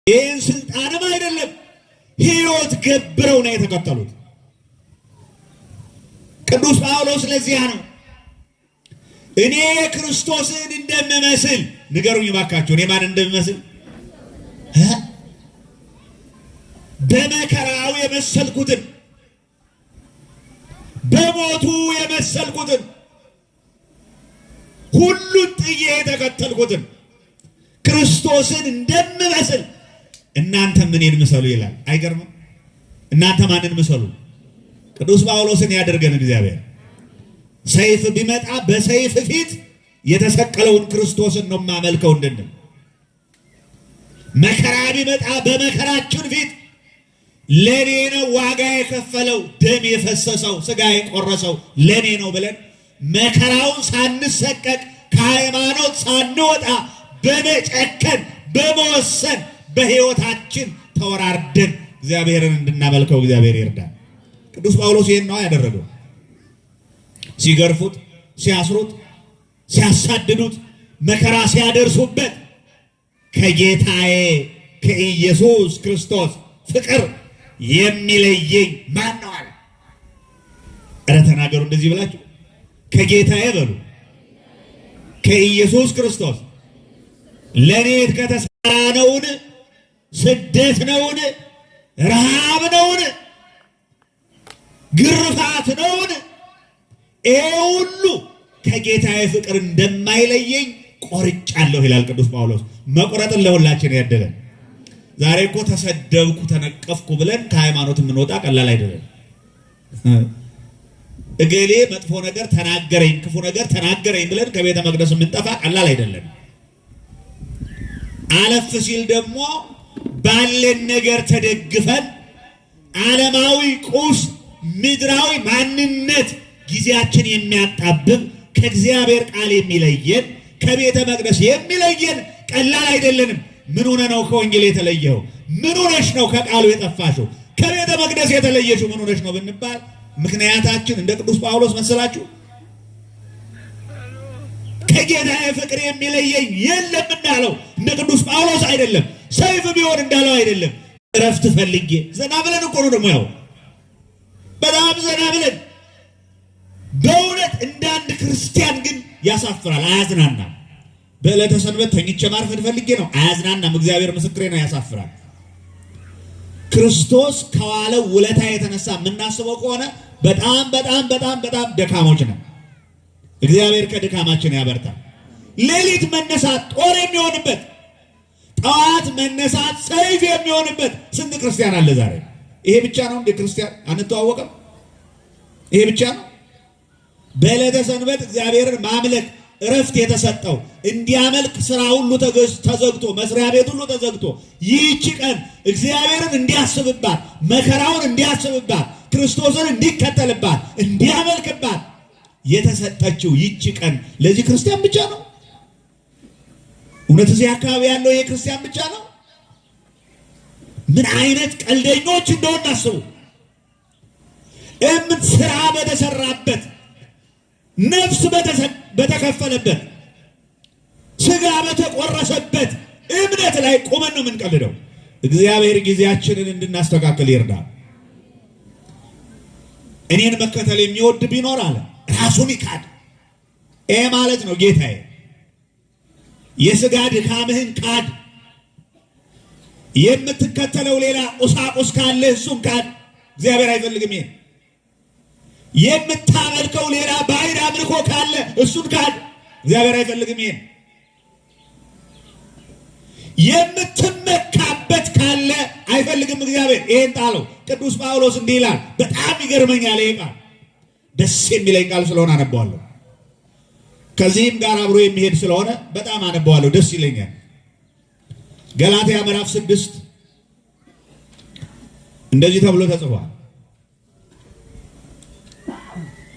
ይህን ስልጣንም አይደለም ሕይወት ገብረው ነው የተከተሉት። ቅዱስ ጳውሎስ ለዚያ ነው እኔ ክርስቶስን እንደምመስል ንገሩኝ እባካችሁ፣ እኔ ማን እንደምመስል? በመከራው የመሰልኩትን፣ በሞቱ የመሰልኩትን፣ ሁሉን ጥዬ የተከተልኩትን ክርስቶስን እንደምመስል እናንተም እኔን ምሰሉ ይላል። አይገርምም? እናንተ ማንን ምሰሉ? ቅዱስ ጳውሎስን ያደርገን እግዚአብሔር። ሰይፍ ቢመጣ በሰይፍ ፊት የተሰቀለውን ክርስቶስን ነው የማመልከው እንድንል፣ መከራ ቢመጣ በመከራችን ፊት ለኔ ነው ዋጋ የከፈለው፣ ደም የፈሰሰው፣ ስጋ የቆረሰው ለኔ ነው ብለን መከራውን ሳንሰቀቅ ከሃይማኖት ሳንወጣ በመጨከን በመወሰን በሕይወታችን ተወራርደን እግዚአብሔርን እንድናመልከው እግዚአብሔር ይርዳል። ቅዱስ ጳውሎስ ይህን ነው ያደረገው። ሲገርፉት፣ ሲያስሩት፣ ሲያሳድዱት፣ መከራ ሲያደርሱበት ከጌታዬ ከኢየሱስ ክርስቶስ ፍቅር የሚለየኝ ማን ነው አለ። እረ ተናገሩ እንደዚህ ብላችሁ፣ ከጌታዬ በሉ፣ ከኢየሱስ ክርስቶስ ለእኔ ከተሰራ ነውን? ስደት ነውን? ረሃብ ነውን? ግርፋት ነውን? ይሄ ሁሉ ከጌታዬ ፍቅር እንደማይለየኝ ቆርጫለሁ ይላል ቅዱስ ጳውሎስ። መቁረጥን ለሁላችን ያደለን። ዛሬ እኮ ተሰደብኩ ተነቀፍኩ ብለን ከሃይማኖት የምንወጣ ቀላል አይደለም። እገሌ መጥፎ ነገር ተናገረኝ፣ ክፉ ነገር ተናገረኝ ብለን ከቤተ መቅደስ የምንጠፋ ቀላል አይደለም። አለፍ ሲል ደግሞ ባለን ነገር ተደግፈን ዓለማዊ ቁስ፣ ምድራዊ ማንነት ጊዜያችን የሚያጣብብ፣ ከእግዚአብሔር ቃል የሚለየን፣ ከቤተ መቅደስ የሚለየን ቀላል አይደለንም። ምን ሆነ ነው ከወንጌል የተለየው? ምን ሆነሽ ነው ከቃሉ የጠፋሽው? ከቤተ መቅደስ የተለየሽው ምን ሆነሽ ነው ብንባል ምክንያታችን እንደ ቅዱስ ጳውሎስ መሰላችሁ? ከጌታዬ ፍቅር የሚለየኝ የለም እንዳለው እንደ ቅዱስ ጳውሎስ አይደለም። ሰይፍ ቢሆን እንዳለው አይደለም። እረፍት ፈልጌ ዘና ብለን እኮ ነው ደግሞ፣ ያው በጣም ዘና ብለን በእውነት እንደ አንድ ክርስቲያን ግን ያሳፍራል፣ አያዝናናም። በዕለተ ሰንበት ተኝቼ ማርፈድ ፈልጌ ነው፣ አያዝናናም። እግዚአብሔር ምስክሬ ነው፣ ያሳፍራል። ክርስቶስ ከዋለው ውለታ የተነሳ የምናስበው ከሆነ በጣም በጣም በጣም በጣም ደካሞች ነን። እግዚአብሔር ከድካማችን ያበርታል። ሌሊት መነሳት ጦር የሚሆንበት፣ ጠዋት መነሳት ሰይፍ የሚሆንበት ስንት ክርስቲያን አለ ዛሬ? ይሄ ብቻ ነው እንደ ክርስቲያን አንተዋወቅም? ይሄ ብቻ ነው? በዕለተ ሰንበት እግዚአብሔርን ማምለክ እረፍት የተሰጠው እንዲያመልክ ስራ ሁሉ ተዘግቶ፣ መስሪያ ቤት ሁሉ ተዘግቶ፣ ይህች ቀን እግዚአብሔርን እንዲያስብባት፣ መከራውን እንዲያስብባት፣ ክርስቶስን እንዲከተልባት፣ እንዲያመልክባት የተሰጠችው ይህች ቀን ለዚህ ክርስቲያን ብቻ ነው? እውነት እዚህ አካባቢ ያለው ይሄ ክርስቲያን ብቻ ነው? ምን አይነት ቀልደኞች እንደሆነ አስቡ። እምት ስራ በተሰራበት፣ ነፍስ በተከፈለበት፣ ስጋ በተቆረሰበት እምነት ላይ ቆመን ነው የምንቀልደው። እግዚአብሔር ጊዜያችንን እንድናስተካክል ይርዳል። እኔን መከተል የሚወድ ቢኖር አለ፣ ራሱን ይካድ። ይሄ ማለት ነው ጌታዬ፣ የስጋ ድካምህን ካድ። የምትከተለው ሌላ ቁሳቁስ ካለ እሱን ካድ። እግዚአብሔር አይፈልግም ይሄን። የምታመልከው ሌላ ባዕድ አምልኮ ካለ እሱን ካድ። እግዚአብሔር አይፈልግም ይሄን። የምትመካበት ካለ አይፈልግም እግዚአብሔር። ይሄን ጣለው። ቅዱስ ጳውሎስ እንዲህ ይላል። በጣም ይገርመኛል ይሄ ቃል፣ ደስ የሚለኝ ቃል ስለሆነ አነበዋለሁ። ከዚህም ጋር አብሮ የሚሄድ ስለሆነ በጣም አነበዋለሁ፣ ደስ ይለኛል። ገላትያ ምዕራፍ 6 እንደዚህ ተብሎ ተጽፏል።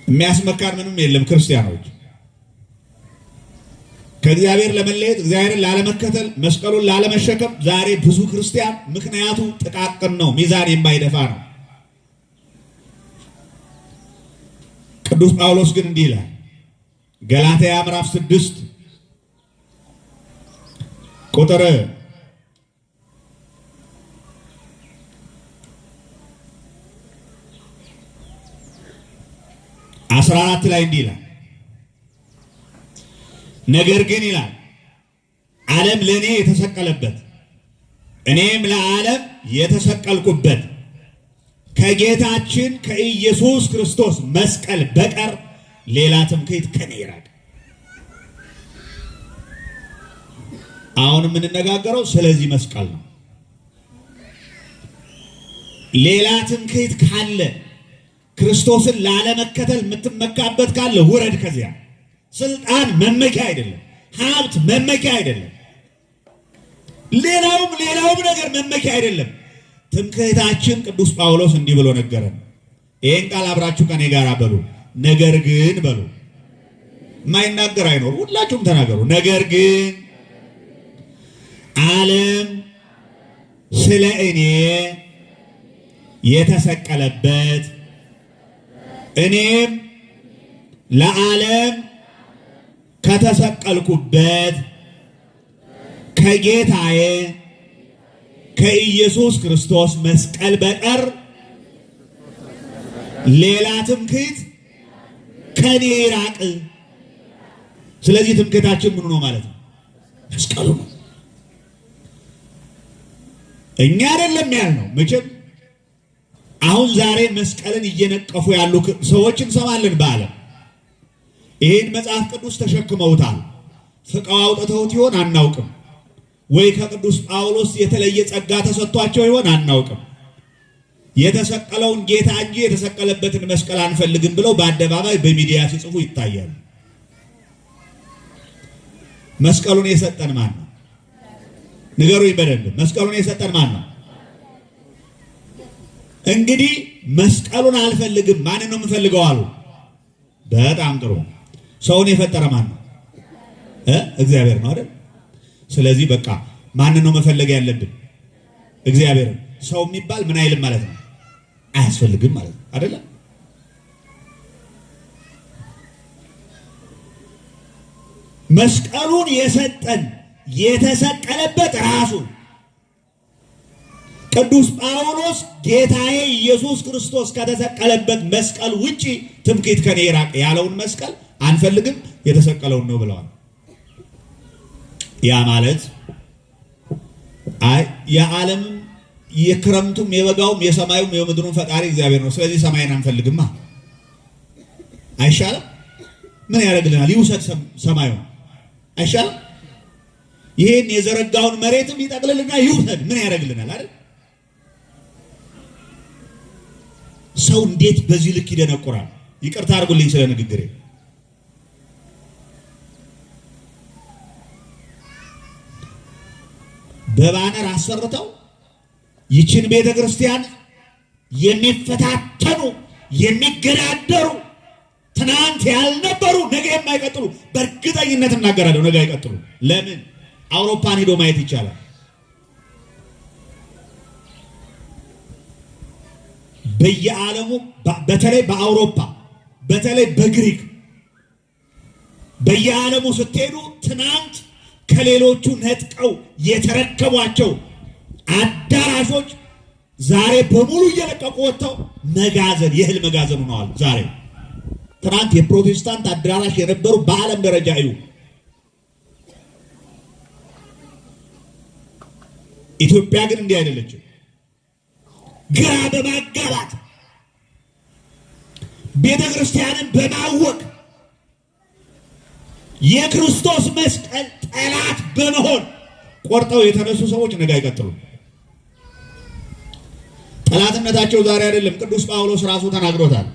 የሚያስመካን ምንም የለም። ክርስቲያኖች ከእግዚአብሔር ለመለየት፣ እግዚአብሔርን ላለመከተል፣ መስቀሉን ላለመሸከም ዛሬ ብዙ ክርስቲያን ምክንያቱ ጥቃቅን ነው፣ ሚዛን የማይደፋ ነው። ቅዱስ ጳውሎስ ግን እንዲህ ይላል። ገላትያ ምዕራፍ 6 ቁጥር 14 ላይ እንዲህ ይላል፣ ነገር ግን ይላል ዓለም ለእኔ የተሰቀለበት እኔም ለዓለም የተሰቀልኩበት ከጌታችን ከኢየሱስ ክርስቶስ መስቀል በቀር ሌላ ትምክህት ከኔ ይራቅ። አሁን የምንነጋገረው ስለዚህ መስቀል ነው። ሌላ ትምክህት ካለ ክርስቶስን ላለመከተል የምትመካበት ካለ ውረድ ከዚያ። ስልጣን መመኪያ አይደለም። ሀብት መመኪያ አይደለም። ሌላውም ሌላውም ነገር መመኪያ አይደለም። ትምክህታችን ቅዱስ ጳውሎስ እንዲህ ብሎ ነገረን። ይህን ቃል አብራችሁ ከኔ ጋር በሉ። ነገር ግን በሉ። የማይናገር አይኖር፣ ሁላችሁም ተናገሩ። ነገር ግን ዓለም ስለ እኔ የተሰቀለበት እኔም ለዓለም ከተሰቀልኩበት ከጌታዬ ከኢየሱስ ክርስቶስ መስቀል በቀር ሌላ ትምክህት ከኔ ይራቅ። ስለዚህ ትምክህታችን ምኑ ነው ማለት ነው? መስቀሉ ነው። እኛ አይደለም ያልነው። መቼም አሁን ዛሬ መስቀልን እየነቀፉ ያሉ ሰዎች እንሰማለን በዓለም። ይህን መጽሐፍ ቅዱስ ተሸክመውታል። ፍቀው አውጥተውት ይሆን አናውቅም። ወይ ከቅዱስ ጳውሎስ የተለየ ጸጋ ተሰጥቷቸው ይሆን አናውቅም። የተሰቀለውን ጌታ እንጂ የተሰቀለበትን መስቀል አንፈልግም ብለው በአደባባይ በሚዲያ ሲጽፉ ይታያሉ። መስቀሉን የሰጠን ማን ነው? ንገሩኝ በደንብ። መስቀሉን የሰጠን ማን ነው? እንግዲህ መስቀሉን አልፈልግም፣ ማንን ነው የምፈልገው አሉ። በጣም ጥሩ። ሰውን የፈጠረ ማን ነው? እግዚአብሔር ነው አይደል? ስለዚህ በቃ ማንን ነው መፈለግ ያለብን? እግዚአብሔርን። ሰው የሚባል ምን አይልም ማለት ነው፣ አያስፈልግም ማለት ነው አይደለ? መስቀሉን የሰጠን የተሰቀለበት ራሱ ቅዱስ ጳውሎስ ጌታዬ ኢየሱስ ክርስቶስ ከተሰቀለበት መስቀል ውጪ ትምክህት ከኔ ይራቅ ያለውን መስቀል አንፈልግም፣ የተሰቀለውን ነው ብለዋል። ያ ማለት አይ የዓለምም የክረምቱም የበጋውም የሰማዩም የምድሩም ፈጣሪ እግዚአብሔር ነው፣ ስለዚህ ሰማይን አንፈልግማ አይሻልም? ምን ያደርግልናል? ይውሰድ ሰማዩን አይሻልም? ይሄን የዘረጋውን መሬትም ይጠቅልልና ይውሰድ፣ ምን ያደርግልናል? አይደል? ሰው እንዴት በዚህ ልክ ይደነቁራል? ይቅርታ አድርጉልኝ ስለ ንግግሬ። በባነር አሰርተው ይችን ቤተ ክርስቲያን የሚፈታተኑ የሚገዳደሩ ትናንት ያልነበሩ ነገ የማይቀጥሉ በእርግጠኝነት እናገራለሁ፣ ነገ አይቀጥሉ። ለምን? አውሮፓን ሄዶ ማየት ይቻላል። በየዓለሙ በተለይ በአውሮፓ በተለይ በግሪክ በየዓለሙ ስትሄዱ ትናንት ከሌሎቹ ነጥቀው የተረከቧቸው አዳራሾች ዛሬ በሙሉ እየለቀቁ ወጥተው መጋዘን የእህል መጋዘን ሆነዋል። ዛሬ ትናንት የፕሮቴስታንት አዳራሽ የነበሩ በዓለም ደረጃ እዩ። ኢትዮጵያ ግን እንዲህ አይደለችም። ግራ በማጋባት ቤተ ክርስቲያንን በማወቅ የክርስቶስ መስቀል ጠላት በመሆን ቆርጠው የተነሱ ሰዎች ነገ አይቀጥሉም። ጠላትነታቸው ዛሬ አይደለም። ቅዱስ ጳውሎስ ራሱ ተናግሮታል።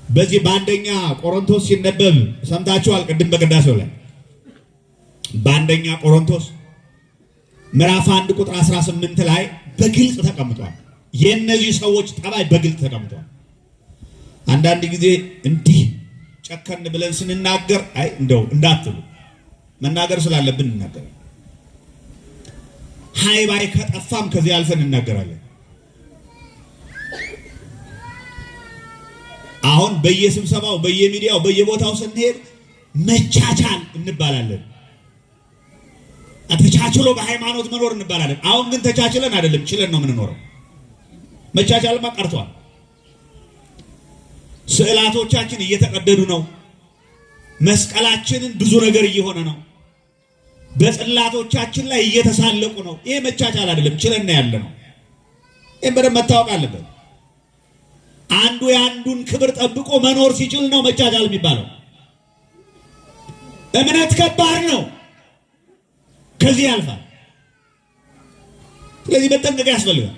በዚህ በአንደኛ ቆሮንቶስ ሲነበብ ሰምታችኋል። ቅድም በቅዳሴው ላይ በአንደኛ ቆሮንቶስ ምዕራፍ 1 ቁጥር 18 ላይ በግልጽ ተቀምጧል። የእነዚህ ሰዎች ጠባይ በግልጽ ተቀምጧል። አንዳንድ ጊዜ እንዲህ ጨከን ብለን ስንናገር አይ እንደው እንዳትሉ መናገር ስላለብን እንናገራለን። ሃይ ባይ ከጠፋም ከዚህ አልፈን እንናገራለን። አሁን በየስብሰባው በየሚዲያው በየቦታው ስንሄድ መቻቻል እንባላለን። ተቻችሎ በሃይማኖት መኖር እንባላለን። አሁን ግን ተቻችለን አይደለም ችለን ነው የምንኖረው። መቻቻልማ ቀርቷል። ስዕላቶቻችን እየተቀደዱ ነው። መስቀላችንን ብዙ ነገር እየሆነ ነው። በጽላቶቻችን ላይ እየተሳለቁ ነው። ይሄ መቻቻል አይደለም፣ ችለን ያለ ነው። ይህም በደንብ መታወቅ አለበት። አንዱ የአንዱን ክብር ጠብቆ መኖር ሲችል ነው መቻቻል የሚባለው። እምነት ከባድ ነው፣ ከዚህ ያልፋል። ስለዚህ መጠንቀቅ ያስፈልጋል።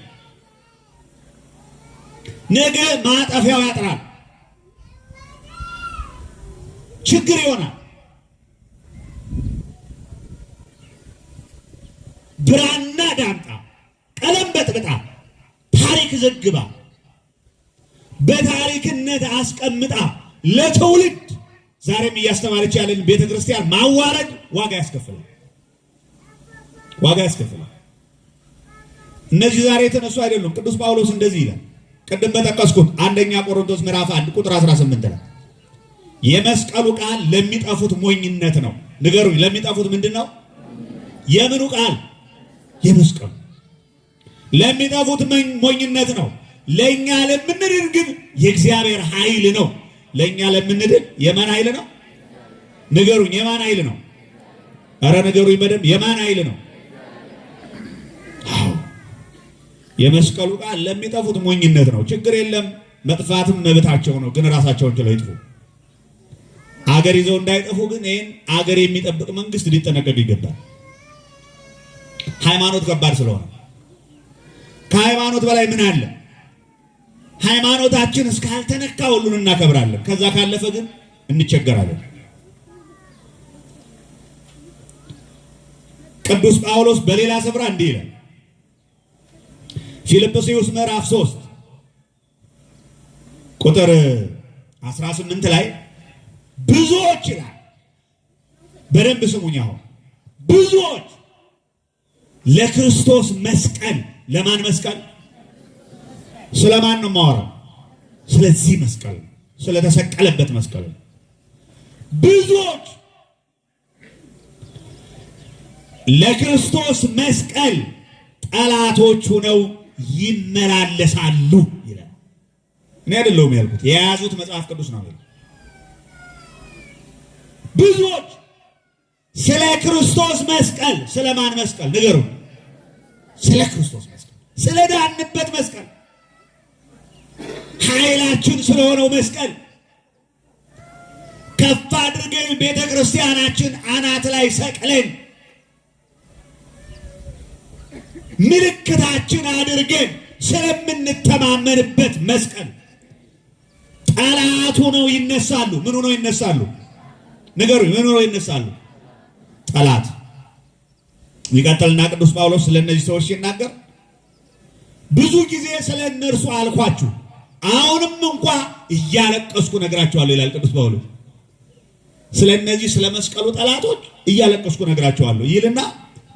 ነገ ማጠፊያው ያጥራል፣ ችግር ይሆናል። ብራና ዳምጣ፣ ቀለም በጥብጣ፣ ታሪክ ዘግባ፣ በታሪክነት አስቀምጣ ለትውልድ ዛሬም እያስተማረች ያለን ቤተ ክርስቲያን ማዋረድ ዋጋ ያስከፍላል፣ ዋጋ ያስከፍላል። እነዚህ ዛሬ የተነሱ አይደሉም። ቅዱስ ጳውሎስ እንደዚህ ይላል። ቅድም በጠቀስኩት አንደኛ ቆሮንቶስ ምዕራፍ 1 ቁጥር 18 ላይ የመስቀሉ ቃል ለሚጠፉት ሞኝነት ነው። ንገሩኝ፣ ለሚጠፉት ምንድን ነው? የምኑ ቃል? የመስቀሉ ለሚጠፉት ሞኝነት ነው። ለእኛ ለምንድን ግን የእግዚአብሔር ኃይል ነው። ለእኛ ለምንድን የማን ኃይል ነው? ንገሩኝ፣ የማን ኃይል ነው? ኧረ ንገሩኝ በደንብ የማን ኃይል ነው? አዎ የመስቀሉ ቃል ለሚጠፉት ሞኝነት ነው። ችግር የለም መጥፋትም መብታቸው ነው። ግን ራሳቸውን ችለው ይጥፉ። አገር ይዘው እንዳይጠፉ ግን ይህን አገር የሚጠብቅ መንግስት ሊጠነቀቅ ይገባል። ሃይማኖት ከባድ ስለሆነ ከሃይማኖት በላይ ምን አለ? ሃይማኖታችን እስካልተነካ ሁሉን እናከብራለን። ከዛ ካለፈ ግን እንቸገራለን። ቅዱስ ጳውሎስ በሌላ ስፍራ እንዲህ ይላል። ፊልጵስዩስ ምዕራፍ 3 ቁጥር 18 ላይ ብዙዎች ይላል። በደንብ ስሙኝ። አሁን ብዙዎች ለክርስቶስ መስቀል፣ ለማን መስቀል? ስለማን ነው የማወራው? ስለዚህ መስቀል፣ ስለተሰቀለበት መስቀል። ብዙዎች ለክርስቶስ መስቀል ጠላቶች ሆነው ይመላለሳሉ ይላል። እኔ አይደለሁም ያልኩት፣ የያዙት መጽሐፍ ቅዱስ ነው። ብዙዎች ስለ ክርስቶስ መስቀል፣ ስለ ማን መስቀል ንገሩ? ስለ ክርስቶስ መስቀል፣ ስለ ዳንበት መስቀል፣ ኃይላችን ስለሆነው መስቀል ከፍ አድርገን ቤተ ክርስቲያናችን አናት ላይ ሰቅለን ምልክታችን አድርገን ስለምንተማመንበት መስቀል ጠላት ሆነው ይነሳሉ። ምን ሆነው ይነሳሉ? ንገሩኝ። ምን ሆነው ይነሳሉ? ጠላት። ይቀጥልና ቅዱስ ጳውሎስ ስለእነዚህ ሰዎች ሲናገር ብዙ ጊዜ ስለ እነርሱ አልኳችሁ፣ አሁንም እንኳ እያለቀስኩ ነግራችኋለሁ ይላል ቅዱስ ጳውሎስ። ስለ እነዚህ ስለ መስቀሉ ጠላቶች እያለቀስኩ ነግራችኋለሁ ይልና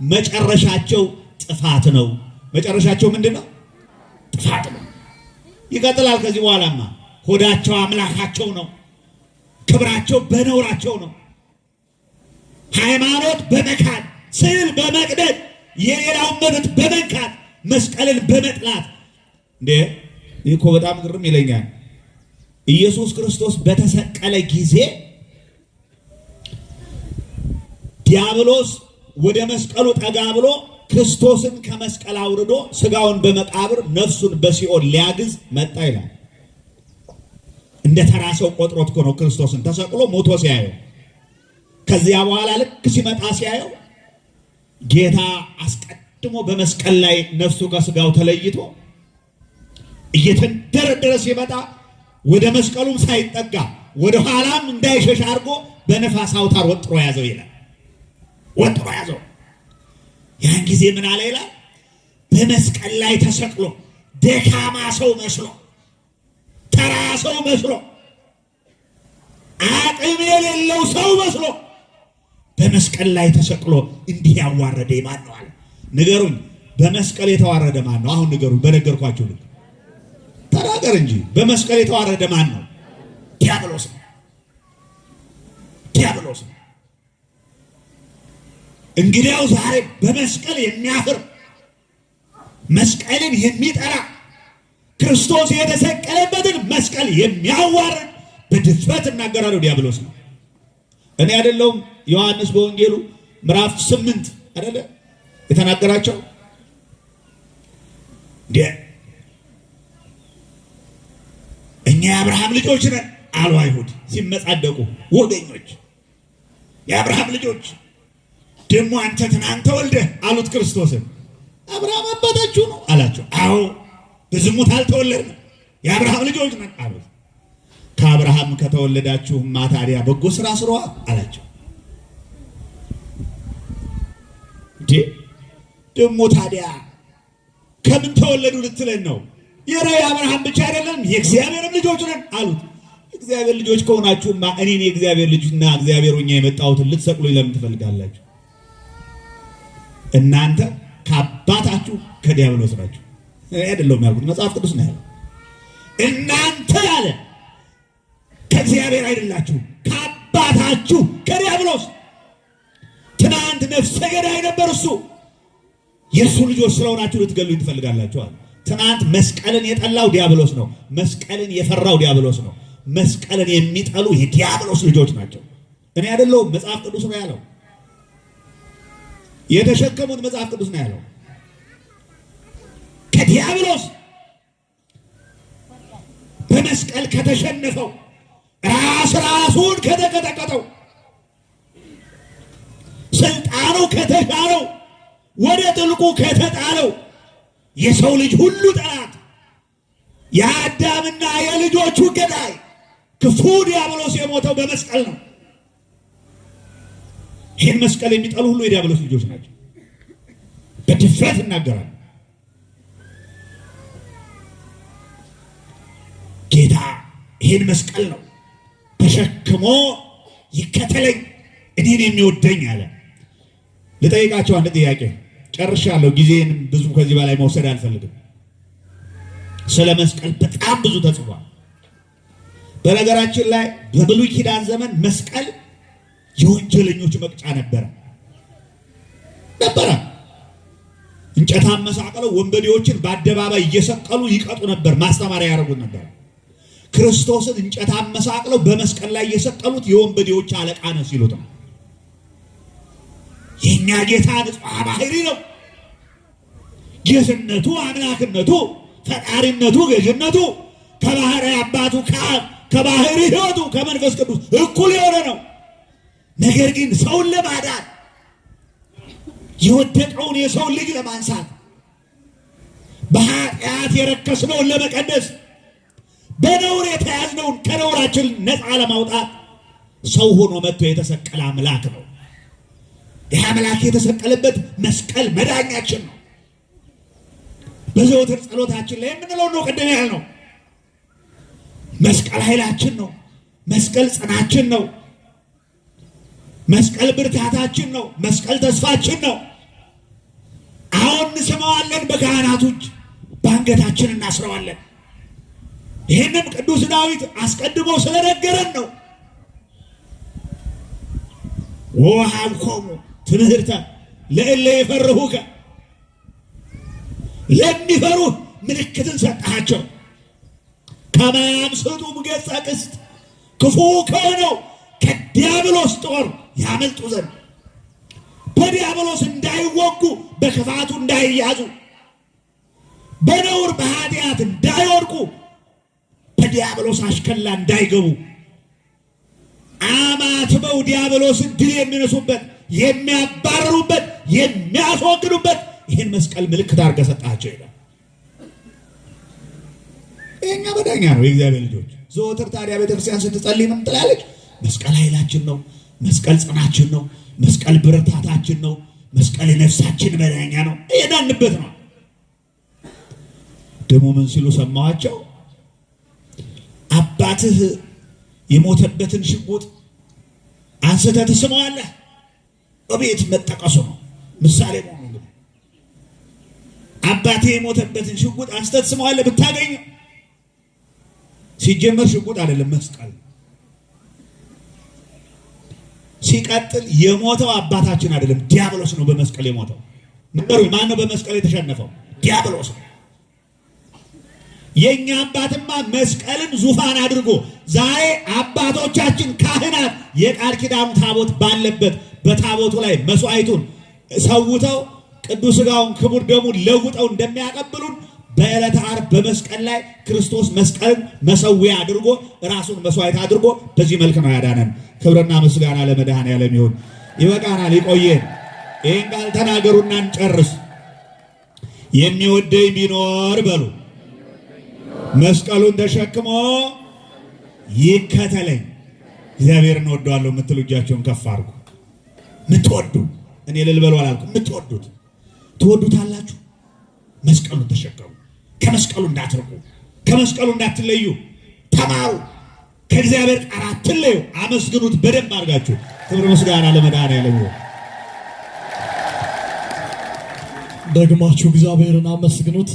መጨረሻቸው ጥፋት ነው። መጨረሻቸው ምንድን ነው? ጥፋት ነው። ይቀጥላል። ከዚህ በኋላማ ሆዳቸው አምላካቸው ነው። ክብራቸው በነውራቸው ነው። ሃይማኖት በመካድ ስዕል በመቅደድ የሌላውን መብት በመንካት መስቀልን በመጥላት። እንዴ ይህ እኮ በጣም ግርም ይለኛል። ኢየሱስ ክርስቶስ በተሰቀለ ጊዜ ዲያብሎስ ወደ መስቀሉ ጠጋ ብሎ ክርስቶስን ከመስቀል አውርዶ ስጋውን በመቃብር ነፍሱን በሲኦል ሊያግዝ መጣ ይላል። እንደ ተራ ሰው ቆጥሮት እኮ ነው ክርስቶስን ተሰቅሎ ሞቶ ሲያየው። ከዚያ በኋላ ልክ ሲመጣ ሲያየው ጌታ አስቀድሞ በመስቀል ላይ ነፍሱ ከስጋው ተለይቶ እየተንደረደረ ሲመጣ ወደ መስቀሉም ሳይጠጋ ወደ ኋላም እንዳይሸሽ አድርጎ በነፋስ አውታር ወጥሮ ያዘው ይላል። ወጥሮ ያዘው። ያን ጊዜ ምን አለ ይላል? በመስቀል ላይ ተሰቅሎ ደካማ ሰው መስሎ፣ ተራ ሰው መስሎ፣ አቅም የሌለው ሰው መስሎ በመስቀል ላይ ተሰቅሎ እንዲህ ያዋረደ ማን ነው አለ። ንገሩኝ፣ በመስቀል የተዋረደ ማን ነው? አሁን ንገሩኝ፣ በነገርኳችሁ ልክ ተናገር እንጂ። በመስቀል የተዋረደ ማን ነው? ዲያብሎስ ነው። ዲያብሎስ ነው። እንግዲያው ዛሬ በመስቀል የሚያፍር፣ መስቀልን የሚጠላ፣ ክርስቶስ የተሰቀለበትን መስቀል የሚያዋርድ በድፍረት እናገራለሁ ዲያብሎስ ነው። እኔ አይደለሁም። ዮሐንስ በወንጌሉ ምዕራፍ 8 አይደለ የተናገራቸው? እንዴ እኛ የአብርሃም ልጆች ነን አሉ አይሁድ ሲመጻደቁ፣ ወገኞች የአብርሃም ልጆች ደግሞ አንተ ትናንት ተወልደህ አሉት ክርስቶስን። አብርሃም አባታችሁ ነው አላቸው። አዎ በዝሙት አልተወለድንም የአብርሃም ልጆች ነን አሉት። ከአብርሃም ከተወለዳችሁማ ታዲያ በጎ ስራ ስሯ አላቸው። እንዴ ደግሞ ታዲያ ከምን ተወለዱ ልትለን ነው? የረ የአብርሃም ብቻ አይደለም የእግዚአብሔርም ልጆች ነን አሉት። እግዚአብሔር ልጆች ከሆናችሁማ እኔን የእግዚአብሔር ልጅና እግዚአብሔር ሆኜ የመጣሁትን ልትሰቅሉኝ ለምን ትፈልጋላችሁ? እናንተ ከአባታችሁ ከዲያብሎስ ናችሁ። እኔ አይደለሁም ያልኩት፣ መጽሐፍ ቅዱስ ነው ያለው። እናንተ አለ ከእግዚአብሔር አይደላችሁ፣ ከአባታችሁ ከዲያብሎስ። ትናንት ነፍሰ ገዳይ ነበር እሱ። የእሱ ልጆች ስለሆናችሁ ልትገሉኝ ትፈልጋላችሁ አለ። ትናንት መስቀልን የጠላው ዲያብሎስ ነው። መስቀልን የፈራው ዲያብሎስ ነው። መስቀልን የሚጠሉ የዲያብሎስ ልጆች ናቸው። እኔ አይደለሁም፣ መጽሐፍ ቅዱስ ነው ያለው። የተሸከሙት መጽሐፍ ቅዱስ ነው ያለው። ከዲያብሎስ በመስቀል ከተሸነፈው ራስ ራሱን ከተቀጠቀጠው ስልጣኑ ከተሻረው ወደ ጥልቁ ከተጣለው የሰው ልጅ ሁሉ ጠላት የአዳምና የልጆቹ ገዳይ ክፉ ዲያብሎስ የሞተው በመስቀል ነው። ይህን መስቀል የሚጠሉ ሁሉ የዲያብሎስ ልጆች ናቸው። በድፍረት እናገራለሁ። ጌታ ይህን መስቀል ነው ተሸክሞ ይከተለኝ እኔን የሚወደኝ አለ። ልጠይቃቸው አንድ ጥያቄ ጨርሻለሁ። ጊዜን ብዙ ከዚህ በላይ መውሰድ አልፈልግም። ስለ መስቀል በጣም ብዙ ተጽፏል። በነገራችን ላይ በብሉይ ኪዳን ዘመን መስቀል የወንጀለኞች መቅጫ ነበረ ነበረ። እንጨት አመሳቅለው ወንበዴዎችን በአደባባይ እየሰቀሉ ይቀጡ ነበር፣ ማስተማሪያ ያደርጉት ነበር። ክርስቶስን እንጨት አመሳቅለው በመስቀል ላይ የሰቀሉት የወንበዴዎች አለቃ ነው ሲሉት ነው። የኛ ጌታ ንጹሐ ባህሪ ነው። ጌትነቱ፣ አምላክነቱ፣ ፈጣሪነቱ፣ ገዥነቱ ከባህሪ አባቱ ከአብ ከባህሪ ሕይወቱ ከመንፈስ ቅዱስ እኩል የሆነ ነው። ነገር ግን ሰውን ለማዳን የወደቀውን የሰውን ልጅ ለማንሳት በኃጢአት የረከስነውን ለመቀደስ በነውር የተያዝነውን ከነውራችን ነፃ ለማውጣት ሰው ሆኖ መጥቶ የተሰቀለ አምላክ ነው። ይህ አምላክ የተሰቀለበት መስቀል መዳኛችን ነው። በዘወትር ጸሎታችን ላይ የምንለው ነው። ቅድም ያልነው መስቀል ኃይላችን ነው። መስቀል ጽናችን ነው። መስቀል ብርታታችን ነው። መስቀል ተስፋችን ነው። አሁን እንስመዋለን፣ በካህናቱ እጅ በአንገታችን እናስረዋለን። ይህንም ቅዱስ ዳዊት አስቀድሞ ስለነገረን ነው። ወሀብኮሙ ትምህርተ ለእለ ይፈርሁከ፣ ለሚፈሩህ ምልክትን ሰጠሃቸው። ከመ ያምስጡ ገጸ ቅስት፣ ክፉ ከሆነው ከዲያብሎስ ጦር ያመልጡ ዘንድ በዲያብሎስ እንዳይወጉ በክፋቱ እንዳይያዙ በነውር በኃጢአት እንዳይወድቁ በዲያብሎስ አሽከላ እንዳይገቡ አማትበው ዲያብሎስን ድል የሚነሱበት የሚያባረሩበት የሚያስወግዱበት ይህን መስቀል ምልክት አድርገህ ሰጣቸው ይላል። ይሄኛ መዳኛ ነው የእግዚአብሔር ልጆች። ዘወትር ታዲያ ቤተክርስቲያን ስትጸልይ ምን ትላለች? መስቀል ኃይላችን ነው፣ መስቀል ጽናችን ነው፣ መስቀል ብርታታችን ነው፣ መስቀል የነፍሳችን መዳኛ ነው። እየዳንበት ነው። ደግሞ ምን ሲሉ ሰማኋቸው? አባትህ የሞተበትን ሽጉጥ አንስተህ ትስመዋለህ። እቤት መጠቀሱ ነው ምሳሌ መሆኑ። እንግዲህ አባቴ የሞተበትን ሽጉጥ አንስተህ ትስመዋለህ ብታገኘው። ሲጀመር ሽጉጥ አይደለም መስቀል። ሲቀጥል የሞተው አባታችን አይደለም ዲያብሎስ ነው በመስቀል የሞተው። ንገሩኝ፣ ማን ነው በመስቀል የተሸነፈው? ዲያብሎስ ነው። የእኛ አባትማ መስቀልን ዙፋን አድርጎ ዛሬ አባቶቻችን ካህናት የቃል ኪዳኑ ታቦት ባለበት በታቦቱ ላይ መስዋዕቱን ሰውተው ቅዱስ ሥጋውን ክቡር ደሙን ለውጠው እንደሚያቀብሉን በዕለተ ዓርብ በመስቀል ላይ ክርስቶስ መስቀልን መሰዊያ አድርጎ ራሱን መስዋዕት አድርጎ በዚህ መልክ ነው ያዳነን። ክብርና ምስጋና ለመድኃኔዓለም ይሁን። ይበቃናል፣ ይቆየን። ይህን ቃል ተናገሩና እንጨርስ። የሚወደኝ ቢኖር በሉ መስቀሉን ተሸክሞ ይከተለኝ። እግዚአብሔርን እወደዋለሁ የምትሉ እጃቸውን ከፍ አድርጉ። ምትወዱ እኔ ልልበሉ አላልኩም። የምትወዱት ትወዱታላችሁ። መስቀሉን ተሸከሙ። ከመስቀሉ እንዳትርቁ፣ ከመስቀሉ እንዳትለዩ። ተማሩ። ከእግዚአብሔር ቃል አትለዩ። አመስግኑት በደንብ አድርጋችሁ። ክብር ምስጋና ለመድኃኔዓለም ይሁን። ደግማችሁ እግዚአብሔርን አመስግኑት።